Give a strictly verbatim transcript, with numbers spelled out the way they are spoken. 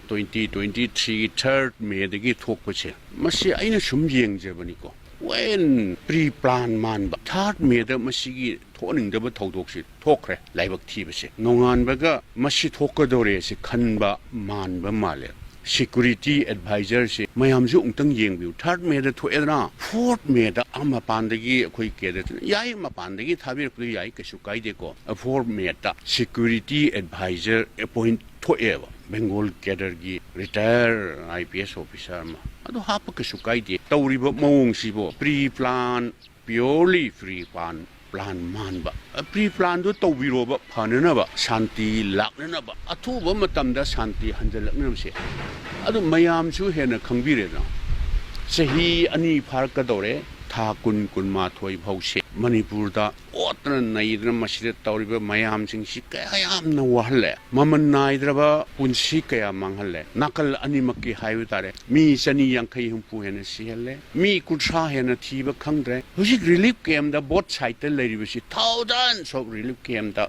Twenty twenty ꯊ꯭ꯔꯤꯒꯤ ꯊꯥꯔꯠ ꯃꯦꯗꯒꯤ ꯊꯣꯛꯄꯁꯦ, ꯃꯁꯤ ꯑꯩꯅ ꯁꯨꯝ ꯌꯦꯡꯖꯕꯅꯤꯀꯣ, ꯋꯦꯟ ꯄ꯭ꯔꯤ ꯄ꯭ꯂꯥꯟ ꯃꯥꯟꯕ, ꯊꯥꯔꯠ ꯃꯦꯗ ꯃꯁꯤꯒꯤ ꯊꯣꯛꯍꯟꯅꯤꯡꯗꯕ ꯊꯧꯗꯣꯛꯁꯤ ꯊꯣꯛꯈ꯭ꯔꯦ꯫ ꯂꯥꯏꯕꯛ ꯊꯤꯕꯁꯦ, ꯅꯣꯡꯉꯥꯟꯕꯒ ꯃꯁꯤ ꯊꯣꯛꯀꯗꯧꯔꯦ ꯁꯤ ꯈꯟꯕ ꯃꯥꯟꯕ ꯃꯥꯜꯂꯦ꯫ ꯁꯦꯀ꯭ꯌꯨꯔꯤꯇꯤ ꯑꯦꯗꯚꯥꯏꯖꯔꯁꯦ ꯃꯌꯥꯝꯁꯨ ꯑꯃꯨꯛꯇꯪ ꯌꯦꯡꯕꯤꯌꯨ꯫ ꯊꯥꯔꯠ ꯃꯦꯗ ꯊꯣꯛꯑꯦꯗꯅ, ꯐꯣꯔꯠ ꯃꯦꯗ ꯑꯥ ꯃꯄꯥꯟꯗꯒꯤ ꯑꯩꯈꯣꯏ ꯀꯦꯗꯔ, ꯌꯥꯏ, ꯃꯄꯥꯟꯗꯒꯤ ꯊꯥꯕꯤꯔꯛꯄꯗꯨ ꯌꯥꯏ, ꯀꯩꯁꯨ ꯀꯥꯏꯗꯦꯀꯣ꯫ ꯐꯣꯔꯠ ꯃꯦꯗ ꯁꯦꯀ꯭ꯌꯨꯔꯤꯇꯤ ꯑꯦꯗꯚꯥꯏꯖꯔ ꯑꯦꯄꯣꯏꯟꯠ ꯊꯣꯛꯑꯦꯕ, ꯕꯦꯡꯒꯣꯜ ꯀꯦꯗꯔꯒꯤ retired I P S officer ꯑꯃ꯫ ꯑꯗꯨ ꯍꯥꯞꯄ ꯀꯩꯁꯨ ꯀꯥꯏꯗꯦ꯫ ꯇꯧꯔꯤꯕ ꯃꯑꯣꯡꯁꯤꯕꯨ pre plan, purely pre plan, plan ꯃꯥꯟꯕ꯫ ꯄ꯭ꯔꯤ ꯄ꯭ꯂꯥꯟꯗꯨ ꯇꯧꯕꯤꯔꯣꯕ, ꯐꯅꯅꯕ, ꯁꯥꯟꯇꯤ ꯂꯥꯛꯅꯅꯕ, ꯑꯊꯨꯕ ꯃꯇꯝꯗ ꯁꯥꯟꯇꯤ ꯍꯟꯖꯜꯂꯛꯅꯕꯁꯦ꯫ ꯑꯗꯨ ꯃꯌꯥꯝꯁꯨ ꯍꯦꯟꯅ ꯈꯪꯕꯤꯔꯦꯗꯅ, ꯆꯍꯤ ꯑꯅꯤ ꯐꯥꯔꯛꯀꯗꯧꯔꯦ, ꯊꯥ ꯀꯨꯟ, ꯀꯨꯟꯃꯥꯊꯣꯏ ꯐꯥꯎꯁꯦ ꯃꯅꯤꯄꯨꯔꯗ ꯑꯣꯠꯇꯅ ꯅꯩꯗꯅ ꯃꯁꯤꯗ ꯇꯧꯔꯤꯕ ꯃꯌꯥꯝꯁꯤꯡꯁꯤ ꯀꯌꯥ ꯌꯥꯝꯅ ꯋꯥꯍꯜꯂꯦ꯫ ꯃꯃꯜ ꯅꯥꯏꯗ꯭ꯔꯕ ꯄꯨꯟꯁꯤ ꯀꯌꯥ ꯃꯥꯡꯍꯜꯂꯦ꯫ ꯅꯥꯀꯜ ꯑꯅꯤꯃꯛꯀꯤ ꯍꯥꯏꯕ ꯇꯥꯔꯦ, ꯃꯤ ꯆꯅꯤ ꯌꯥꯡꯈꯩ ꯍꯨꯝꯐꯨ ꯍꯦꯟꯅ ꯁꯤꯍꯜꯂꯦ, ꯃꯤ ꯀꯨꯟꯊ꯭ꯔꯥ ꯍꯦꯟꯅ ꯊꯤꯕ ꯈꯪꯗ꯭ꯔꯦ꯫ ꯍꯧꯖꯤꯛ ꯔꯤꯂꯤꯐ ꯀꯦꯝꯗ ꯕꯣꯠ ꯁꯥꯏꯗꯇ ꯂꯩꯔꯤꯕꯁꯤ, ꯊꯥꯎꯖꯟꯁ ꯑꯣꯐ ꯔꯤꯂꯤꯐ ꯀꯦꯝꯗ